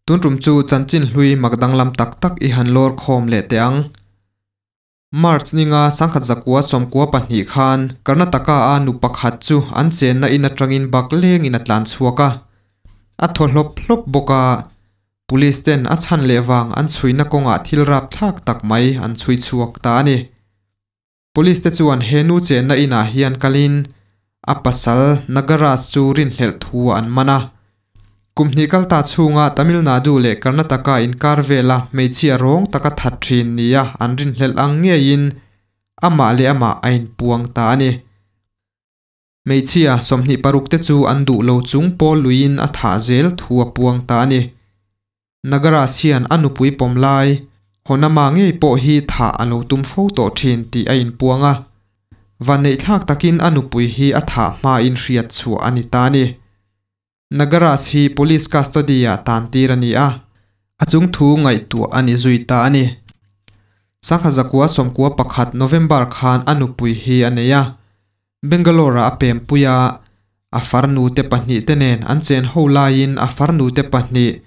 Tun tum chu chanchin hlui mak danglam tak tak i han lawr khawm leh teh ang. March ninga 1992 khan Karnataka a nu pakhat chu an chenna in atangin bak lengin a tlan chhuak a, a thaw hlawp hlawp bawk a. Police ten a chhan leh vang an chhuina kawngah thil rapthlak tak mai an chhui chhuak ta a ni. Police te chuan he nu chenna inah hian kalin a pasal Nagaraj chu rinhlelh thu an man a. Kum hnih kal ta chhunga Tamil Nadu leh Karnataka inkar vela hmeichhia rawng taka that thin nia an rinhlelh ang ngeiin amah leh amah a inpuang ta a ni. Hmeichhia 26 te chu an duh lo chung pawl luiin a thah zel thu a puang ta a ni. Nagaraj hian a nupui pawm lai Honama ngei pawh hi thah a lo tum fo tawh thin tih a inpuang a. Vanneihthlak takin a nupui hi a thah hmain hriat chhuah a ni ta a ni. Nagaraj hi police custody-ah tantir a ni a, a chung thu ngaihtuah a ni zui ta a ni. 1991 November khan a nupui hi a nei a, Bangalore-ah a pempui a, a farnute pahnihte nen an chen ho laiin a farnute pahnih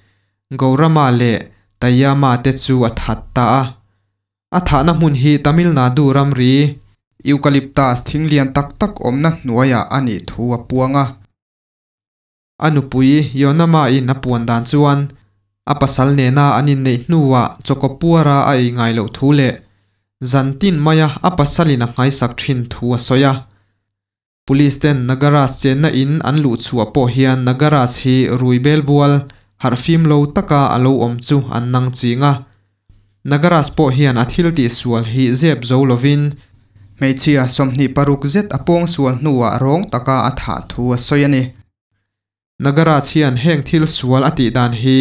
Gaurama leh Tayama te chu a that ta a. A thahna hmun hi Tamil Nadu ramri Eucalyptus thing lian tak tak awmna hnuaiah a nih thu a puang a. A nupui Yonama-in a puan dan chuan a pasal nena an inneih hnuah chawkawpuara a ei ngai loh thu leh zantin maia a pasalin a nghaisak thin thu a sawi a. Police ten Nagaraj chenna in an luh chhuah pawh hian Nagaraj hi rui bel bual harhfim lo taka a lo awm chu an nang ching a. Nagaraj pawh hian a thil tihsual hi zep zo lovin hmeichhia 26 zet a pawngsual hnuah rawng taka a thah thu a sawi a ni. Nagaraj hian heng thil sual a tih dan hi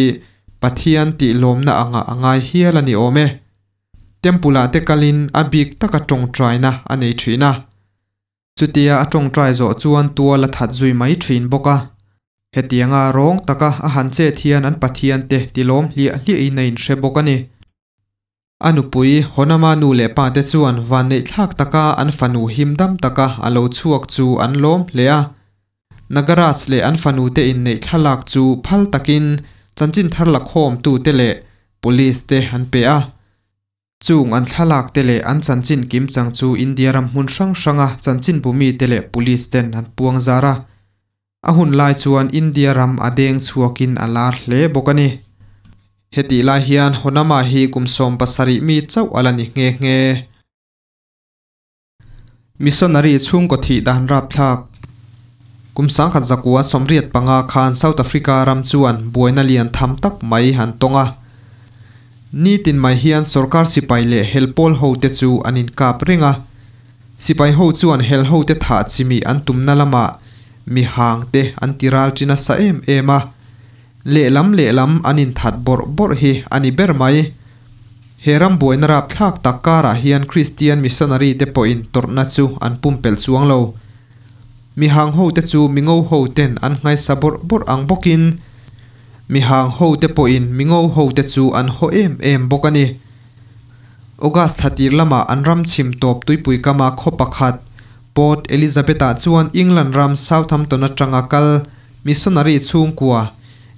Pathian tih lawmna anga a ngai hial a ni awm e. Temple ah te kalin a bik taka tawngtaina a nei thin a. Chutia a tawngtai zawh chuan tual a that zui mai thin bawk a. Hetianga rawng taka a han chet hian an Pathian te tilawm hliah hliahin a inhre bawk a ni. A nupui Honama nu leh pa te chuan vanneihthlak taka an fanu himdam taka a lo chhuak chu an lawm hle a. Nagaraj leh an fanu te inneih thlalak chu phal takin chanchin thar lakhawm tute leh police te an pe a. Chung an thlalak te leh an chanchin kimchang chu India ram hmun hrang hranga chanchin bumi te leh police ten an puang zar a. A hun lai chuan India ram a deng chhuakin a lar hle bawk a ni. Hetih lai hian Honama hi kum 70 mi chauh a la ni nghe nghe. Missionary chhungkaw thih dan rapthlak. Kum 1985 khan South Africa ram chuan buaina lian tham tak mai han tawng a. Nitin mai hian sorkar sipai leh helpawl ho te chu an inkap reng a. Sipai ho chuan hel ho te thah chimi an tumna lamah mi hang te an tiral ṭin nasa em em a. Lehlam lehlam an inthat bawrh bawrh hi a ni ber mai. He ram buaina rapthlak tak karah hian Kristian missionary te pawhin tawrhna chu an pumpelh chuang lo. Mi hang ho te chu mingo ho ten an nghaisa bawrh bawrh ang bawkin mi hang ho te pawhin mingo ho te chu an haw em em bawk a ni. August thla tir lamah an ram chhim tawp tuipui kama khaw pakhat Port Elizabeth-ah chuan England ram Southampton atanga kal missionary chhungkua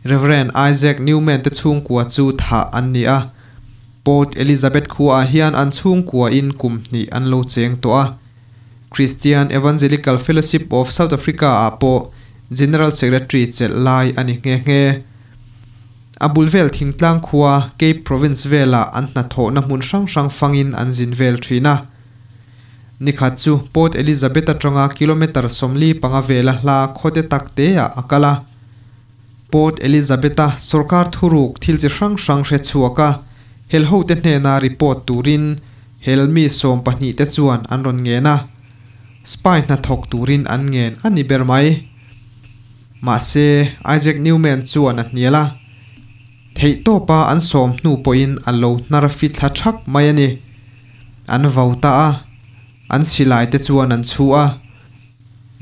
Rev. Isaac Newman te chhungkua chu thah an ni a. Port Elizabeth khuaah hian an chhungkuain kum hnih an lo cheng tawh a. Christian Evangelical Fellowship of South Africa-ah pawh General Secretary chelh lai a ni nghe nghe. A bul vel thingtlang khua Cape Province velah an hnathawhna hmun hrang hrang fangin an zin vel thin a. Nikhat chu Port Elizabeth atanga kilometre 45 vela hla khawte tak teah a kal a. Port Elizabeth-a sorkar thuruk thil chi hrang hrang hre chhuak a, helhote hnena report turin helmi 12 te chuan an rawn ngen a. Spy hnathawk turin an ngen a ni ber mai. Mahse, Isaac Newman chuan a hnial a. Theihtawpa an sawm hnu pawhin a lo hnar fi thla thak mai a ni. An vau ta a, an silai te chuan an chhu a.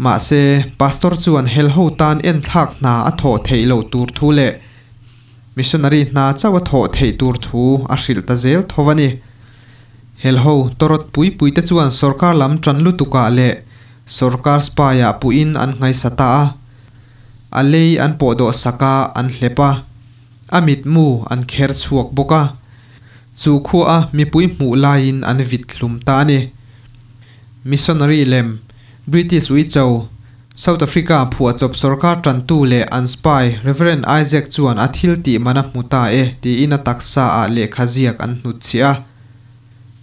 Mahse, pastor chuan helho tan enthlak hna a thawh theih loh tur thu leh missionary hna chauh a thawh theih tur thu a hrilh ta zel tho a ni. Helho tawrawt pui pui te chuan sorkar lam tan lutukah leh sorkar spy-ah puhin an nghaisa ta a. A lei an pawh dawh sak a, an hlep a. A mitmu an kher chhuak bawk a, chu khua a mipui hmuh laiin an vit hlum ta a ni. Missionary lem, British uicho, South Africa phuahchawp sorkar tantu leh an spy Rev Isaac chuan a thil tih man a hmu ta e tiin a taksa ah lehkha ziak an hnutchhiah a.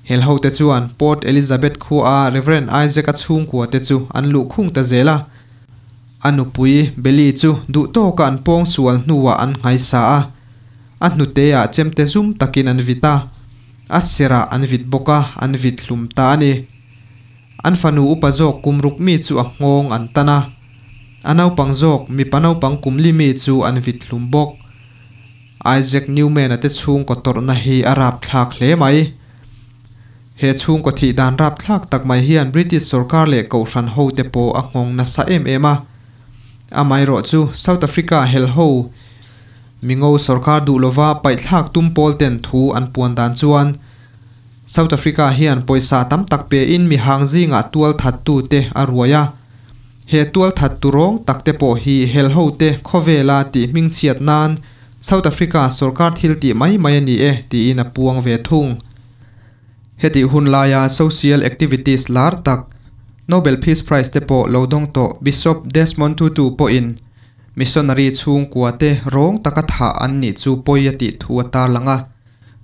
Hel hote chuan Port Elizabeth khua a Rev Isaac a chhungkua te chu an luhkhung ta zel a. A nupui Belly chu duhtawka an pawngsual hnuah an nghaisa a, a hnute ah chemte zum takin an vit a, a serah an vit bawk a, an vit hlum ta a ni. An fanu upa zawk kum ruk mi chu a nghawng an tan a, a naupang zawk mipa naupang kum li mi chu an vit hlum bawk. Isaac Newman-a te chhungkaw tawrhna hi a rapthlak hle mai. He chhungkaw thih dan rapthlak tak mai hian British sorkar leh kohhran hote pawh a nghawng nasa em em a. Amaherawhchu South Africa hel ho mingo sorkar duh lova paihthlak tum pawl ten thu an puan dan chuan South Africa hian pawisa tam tak pe in mihang zingah tual that tu te a ruai a. He tual that tu rawng tak te pawh hi hel ho te khawvela tih hmingchhiat nan South Africa sorkar thil tih mai mai a ni e tiin a puang ve thung. Hetih hun laia social activist lar tak Nobel Peace Prize te pawh lo dawng tawh Bishop Desmond Tutu pawhin missionary chhungkua te rawng taka thah an nih chu pawi a tih thu a tarlang a.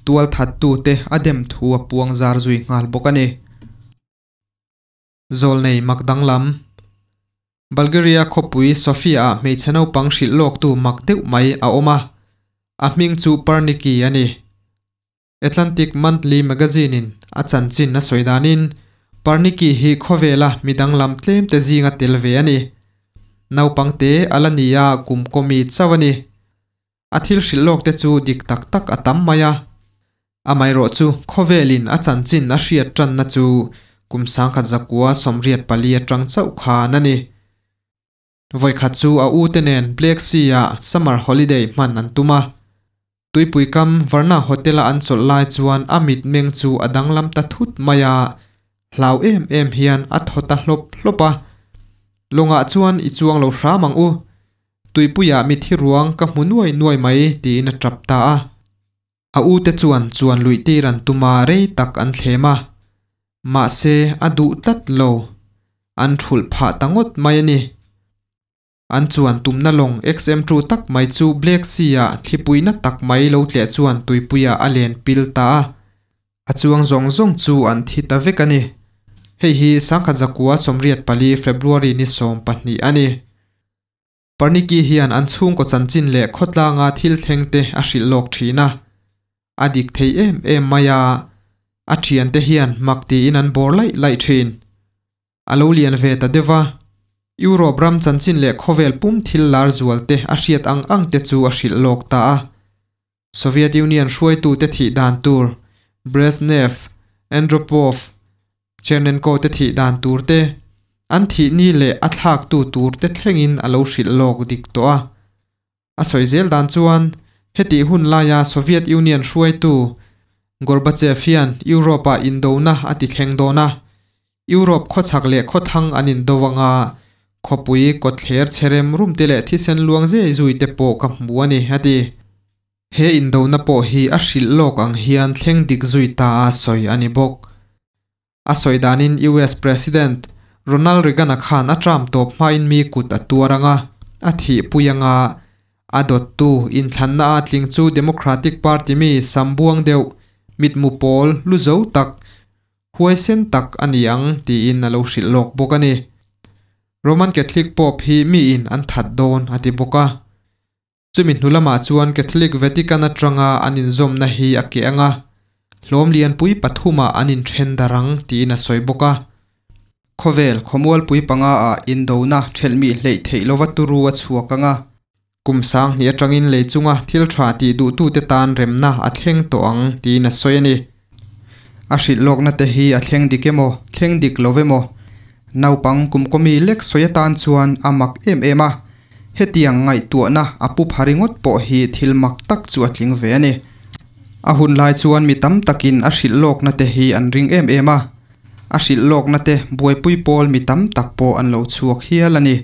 Tualthattute a dem thu a puang zar zui nghal bawk a ni. Zawlnei mak danglam. Bulgaria khawpui Sofia-ah hmeichhe naupang hrilh lawktu mak deuh mai a awm a, a hming chu Parniki a ni. Atlantic Monthly Magazine-in a chanchin a sawi danin, Parniki hi khawvela mi danglam tlemte zinga tel ve a ni. Naupangte a la ni a, kum kawmi chauh a ni. A thil hrilh lawk te chu dik tak tak a tam mai a. Amaherawh chu khawvelin a chanchin a hriat tanna chu kum sangkhat zakua 84 atang chauh khan a ni. Vawikhat chu a u te nen Black Sea-ah summer holiday hman an tum a. Tuipui kam Varna Hotel-a an chawlh lai chuan a mitmeng chu a danglam ta thut mai a, hlau em em hian a thaw ta hlawp hlawp a. Lawngah chuan i chuang lo hram ang u. Tuipuiah mithi ruang ka hmu nuai nuai mai tiin a tap ta a. A ute chuan chuan luih tir an tum a rei tak an thlem a. Mahse a duh tlat lo. An thulh phah ta ngawt mai a ni. An chuan tumna lawng XM2 tak mai chu Black Sea-ah thlipuina tak mai lo tleh chuan tuipuiah a len pil ta a. A chuang zawng zawng chu an thi ta vek a ni. Hei hi 1984 February ni 12 a ni. Parniki hian an chhungkaw chanchin leh khawtlanga thil thleng te a hrilh lawk thin a. A dik thei em em mai a, a thiante hian mak tiin an bawr laih laih thin. A lo lian ve ta deuh a, Europe ram chanchin leh khawvel pum thil lar zual te a hriat ang ang te chu a hrilh lawk ta a. Soviet Union hruaitute thih dan tur, Brezhnev, Andropov, Chernenko te thih dan tur te, an thih ni leh a thlaktu tur te thlengin a lo hrilh lawk dik tawh a. A sawi zel dan chuan, hetih hun laia Soviet Union hruaitu Gorbachev hian Europe-ah indona a ti thleng dawn a, Europe khawchhak leh khawthlang an indo anga khawpui kawtthler cherem rum te leh thisen luang zei zui te pawh ka hmu a ni, a ti. He indona pawh hi a hrilh lawk ang hian thleng dik zui ta a sawi a ni bawk. A sawi danin US President Ronald Reagan-a khan a term tawp hmain mi kut a tuar anga a thihpui anga a dawttu inthlanna a tling chu Democratic Party mi sambuang deuh mitmu pawl lu zo tak huaisen tak a ni ang tiin a lo hrilh lawk bawk a ni. Roman Catholic Pope hi miin an that dawn a ti bawk a. Chumi hnu lamah chuan Catholic Vatican atanga an inzawmna hi a keh ang a, hlawm lianpui pathumah an inthen darh ang tiin a sawi bawk a. Khawvel khawmualpui panga ah indona thelhmih hleih theih lova turu a chhuak ang a. Kum sang hnih atangin lei chunga thil tha tih duhtute tan remna a thleng tawh ang tiin a sawi a ni. A hrilh lawkna te hi a thleng dik emaw, thleng dik lo emaw? Naupang kumkawmi lek sawi atan chuan a mak em em a, hetiang ngaihtuahna a pu pha ringawt pawh hi thil mak tak chu a tling ve a ni. A hun lai chuan mi tam takin a hrilh lawkna te hi an ring em em a, a hrilh lawkna te buaipui pawl mi tam tak pawh an lo chhuak hial a ni.